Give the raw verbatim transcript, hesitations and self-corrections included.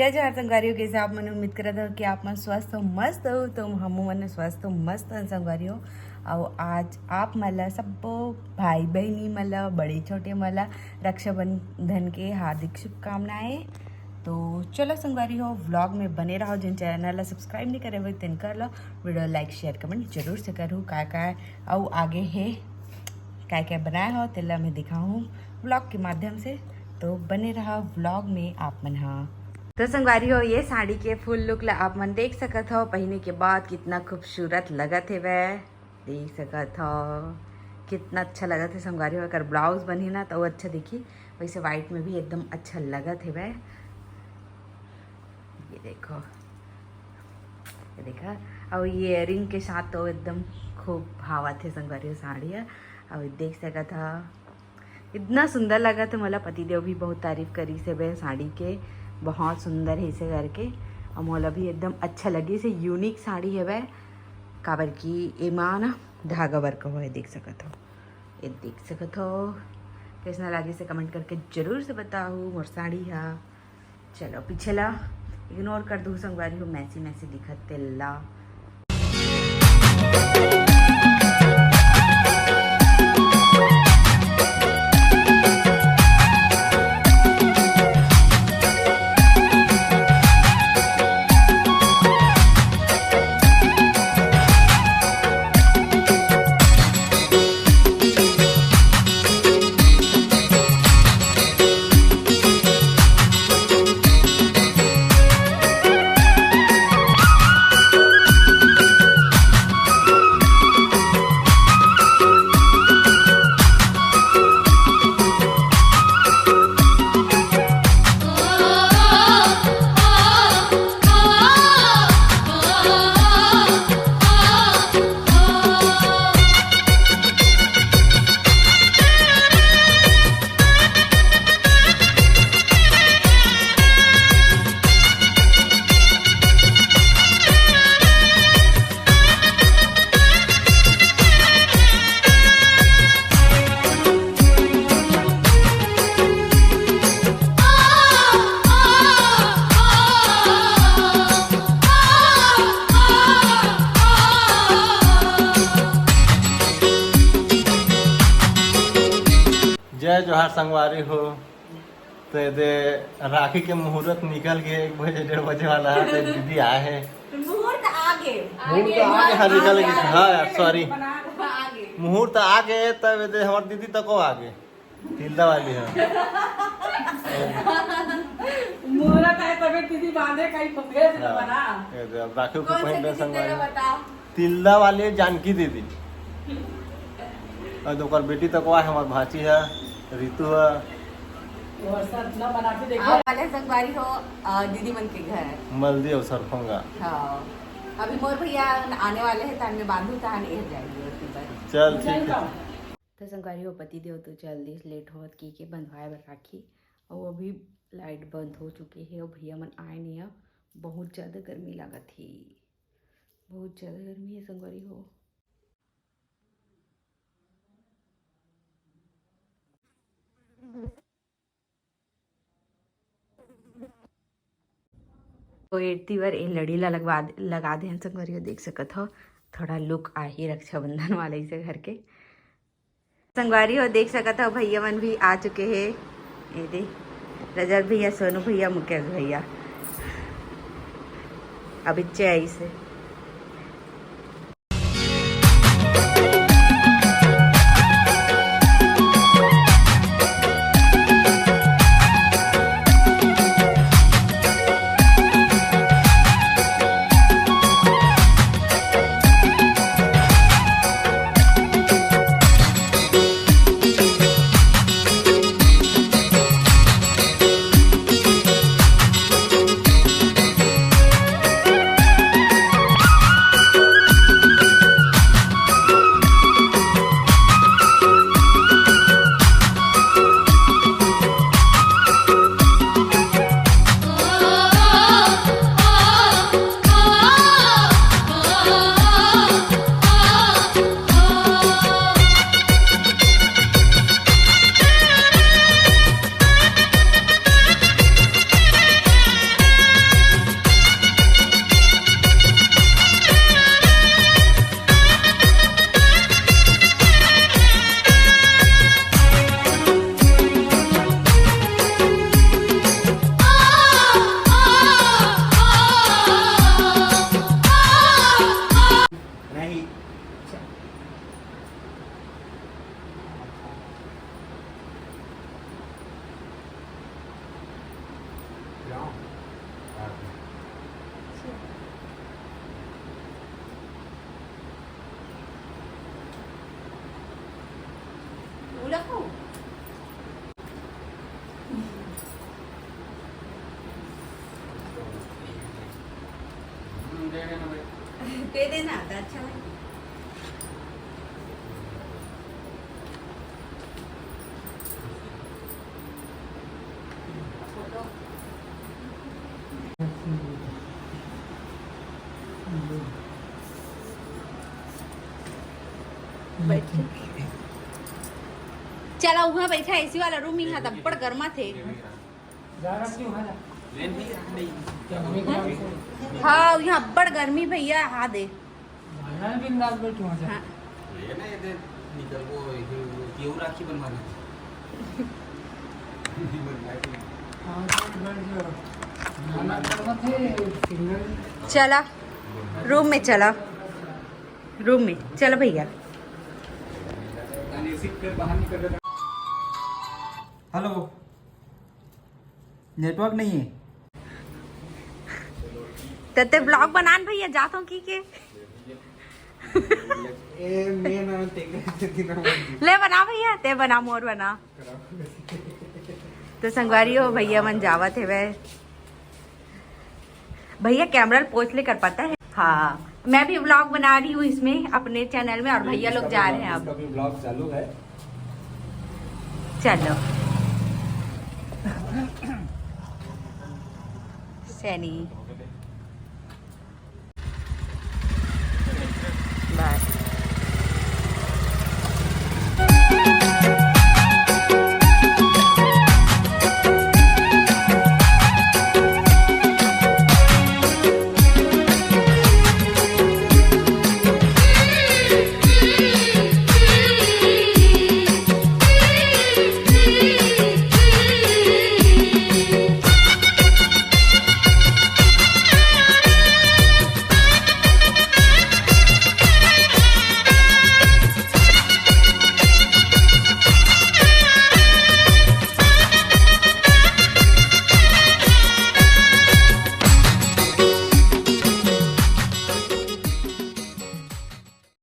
जय जोहार संगवारी हो, कइसे आप मन? उम्मीद करत हव कि आप मन स्वस्थ हो, मस्त हो। तो हमू मन स्वस्थ हो, मस्त हन संगवारी हो। अउ आज आप मन ला, सब्बो भाई बहिनी मन ला, बड़े छोटे मन ला रक्षाबंधन के हार्दिक शुभकामनाएं। तो चलो संगवारी हो, vlog में बने रहो। जिन channel ला subscribe नहीं करे हुए, तेन कर लो। Video like, share, comment जरूर से करू। काय काय अउ आगे हे, काय काय बनाए हो, तेला मैं दिखाहूँ vlog के माध्यम से। तो बने रहा vlog में आप मन हा। तो संगवारी हो, ये साड़ी के full look ला आप मन देख सकत हो। पहने के बाद कितना खूबसूरत लगत हे वह, देख सकत हो कितना अच्छा लगत हे संगवारी हो। अगर blouse बनही ना तो अच्छा दिखी, वैसे white में भी एकदम अच्छा लगत हे वह। ये देखो, ये देखा, अउ ये earring के साथ तो एकदम खूब भावत हे संगवारी हो साड़ी ह। अउ देख सकत हा, इतना सुंदर लगत हे। मोला पतिदेव भी बहुत तारीफ करिस हे बे साड़ी के, बहुत सुंदर हे इसे करके। अउ मोला भी एकदम अच्छा लगिस हे, unique साड़ी हे बे, काबर कि एमा ना धागा work होए, देख सकत हो, ये देख सकत हो। कैसना लागिस हे comment करके जरूर से बताहू मोर साड़ी हा। चलो पीछे ला ignore कर दू संगवारी हो, messy messy दिखत तेला। जय जोहार संगवारी हो। तो ये दे राखी के मुहूर्त निकल के एक बजे, डेढ़ बजे वाला है, तो दीदी आए हैं। मुहूर्त आगे। मुहूर्त आगे, हाँ, निकल गए। हाँ यार, sorry। आगे। मुहूर्त आगे, तब ये दे हमार दीदी तको आगे। तिल्दा वाली है। मुहूर्त है, तबे दीदी बांधे कहीं फुफे से तो हाँ। बना। ये दे, अब राखी को कौन से पहन दीदी संगवारी। तेरा बता? तिल्दा वाली जानकी दीदी। अउ ओकर बेटी तको आए, हमार भांची है, रितु है। वो सब ना बना के देखो। आने वाले संगवारी हो, अ, दीदी मन के घर। मलदी अउ सरफोंगा। हाँ। अभी मोर भैया आने वाले हैं, तान में बांधू, तान एहर जाएगी ओतनी बर। चल, ठीक है। तो संगवारी हो, पति देव तो चल दिस, late होत की के बंधवाए बर राखी। अउ अभी light बंद हो चुके हे अउ भैया मन आए नहीं है। बहुत ज्यादा गर्मी लागत हे, बहुत ज्यादा गर्मी है संगवारी हो। तो एती बर ए लड़ी ला लगवा दे, लगा देन संगवारी हो, देख सकत हो थोड़ा look आही रक्षाबंधन वाला इसे घर के। संगवारी हो, देख सकत हो भैया मन भी आ चुके हे। ये दे रजत भैया, सोनू भैया, मुकेश भैया अभी आइस हे। ओला खाओ। दे देना, तो अच्छा है। बैठ। चला, उहाँ बैठा, एसी वाला रूम, इहाँ त अब्बड़ गर्मा थे। हाँ, इहाँ अब्बड़ गर्मी भैया, हा दे। हाँ। चला, रूम में चला, रूम में चला भैया। हेलो, नेटवर्क नहीं है। त ते ब्लॉग बनान भैया, जात हूँ की के। ए, मैं ना, तेरे से दिन हो गई। ले बना भैया, ते बना, मोर बना। तो संगवारी हो, भैया मन जावत हेवय। भैया कैमरा पोज ले कर पाता है? हाँ, मैं भी व्लॉग बना रही हूँ इसमें, अपने चैनल में, और भैया लोग जा रहे हैं अब। इसका भी व्लॉग चालू है। चलो। सैनी।